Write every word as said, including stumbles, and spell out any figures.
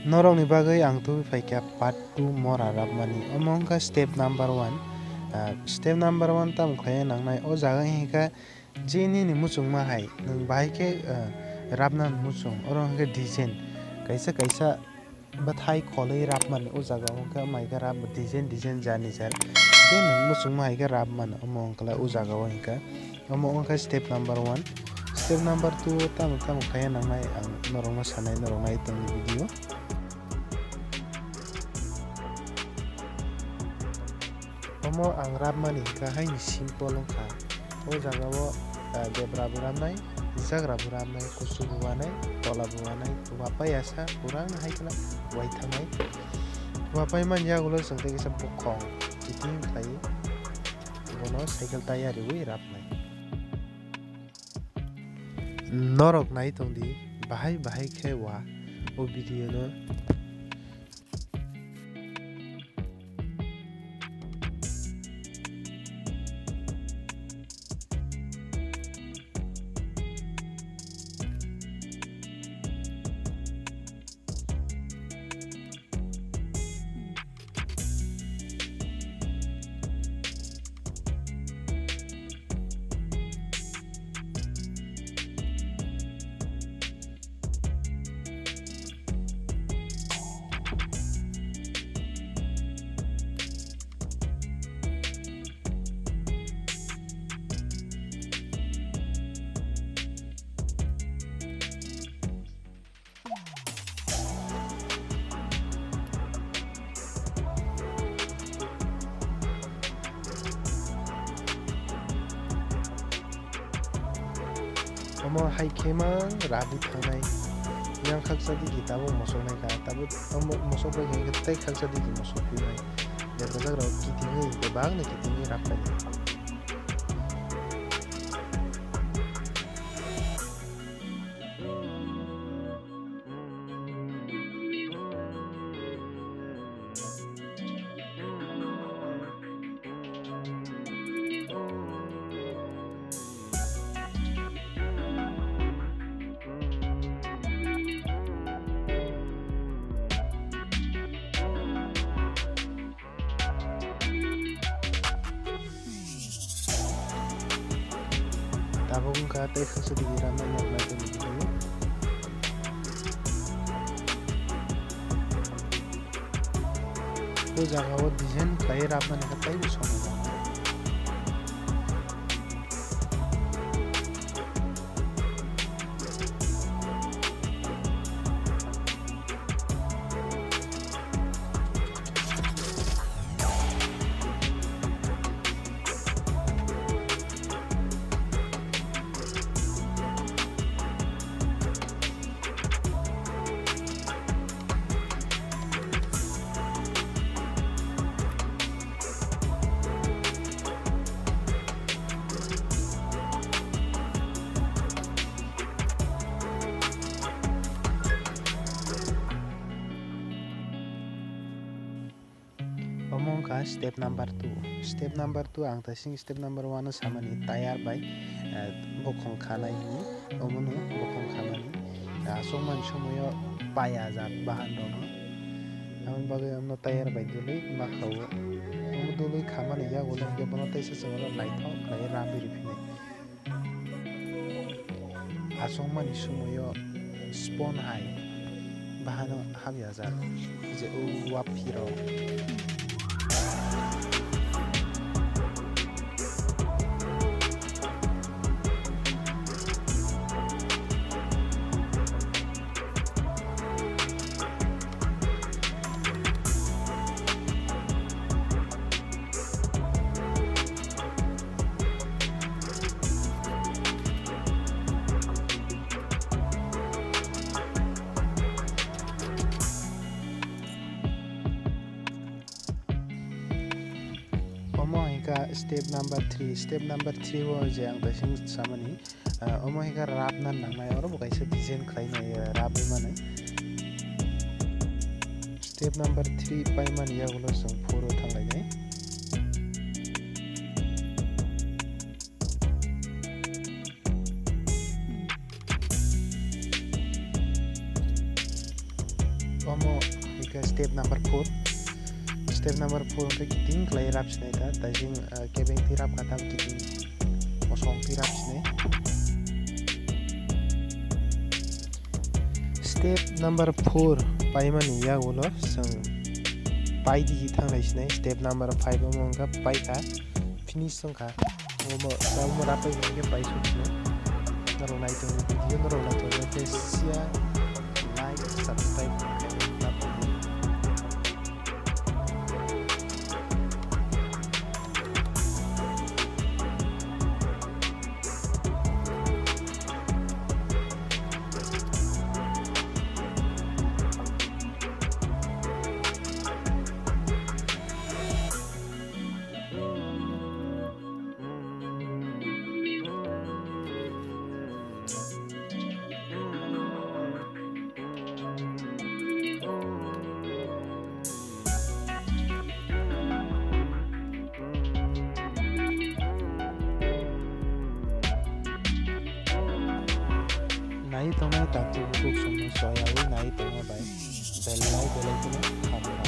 Norokni bagwi ang tubui phaikha part two mora rapmani. Omo wngkha step number one. Ah, step number one tamo khlaiwi nangnai? O jaga hinkha je nini muchungma hai, nwng bahai khe, ah, rapna muchung, oro hinkhe design. Kaisa kaisa bwthai kholwi rapmani o jaga o hinkhe maikha rap design design jani jar. Je nwng muchungma hai khe rapmani omo wngkha o jaga o hinkha. Omo wngkha step number one. Step number two tamo tamo khlaiya nangnai ang norokno sanai, norok nai tongni video. Omo ang rapmani hinkha haini simple wngkha. O jaga o, ah, debra bo rapnai, jagra bo rapnai, kusu bo wanai, tola bo wanai, wapai asa, pura wngna hai khwna waithangnai. Wapai man yagulo chwng tei kisa bukhong kiting khlai bono cycle tire riwi rapnai. Norok nai tong di, bahai bahai khe wa o video no. Omo hai khe mang rabu thangnai. Yang khaksa digi tabuk mosok nai kha, tabuk omo mosok bai khe tei khaksa digi mosok phinai. Debra jagra o kitingwi, bebak no kitingwi rap painai. Tabuk wngkha tei khaksa digi rapnai nok nai tongni video. O jaga o design khlaiwi rapmani khe teibo somoi nangkha. Omo wngkha step number two. Step number two ang taising step number one no samani tire bai, eh, bokhong khanai hwnwi. Omono bokhong khamani. Aswk mani somoyo paya jak bahan rokno. Aboni bagwi omono tire bai dului ma kha o. Omo dului khamani yago hwnkhe bono teisa chwngno naithok khlaiwi rabi riphinai. Achukmani somoio spon hai bahano hamyajak je o waphirok. Omo hwnkha step number three. Step number three o je ang taising samani, ah, omo hwnkha rabna nangnai, oro bo kaisa design khlainai, ah, rabwi mani. Step number three paimani yagulo chwng four o thanglainai. Omo hwnkhe step number four. Step number four hwnkhe kiting khlai rap sinai ta, taising, ah, kebeng twi rap kha ta kiting mosong twi rap sinai. Step number four paimani yagulo chwng pai di thanglai sinai. Step number five omo hwnkhe pai kha, finish wngkha. Omo, omo rapai hwnkhe pai sukno. Norok nai tongo, video norok nai tongo, tei share, like, subscribe khe. Nai tongnai takhuk bukhuk songno soyawi nai tongma bai belai belai kheno kha.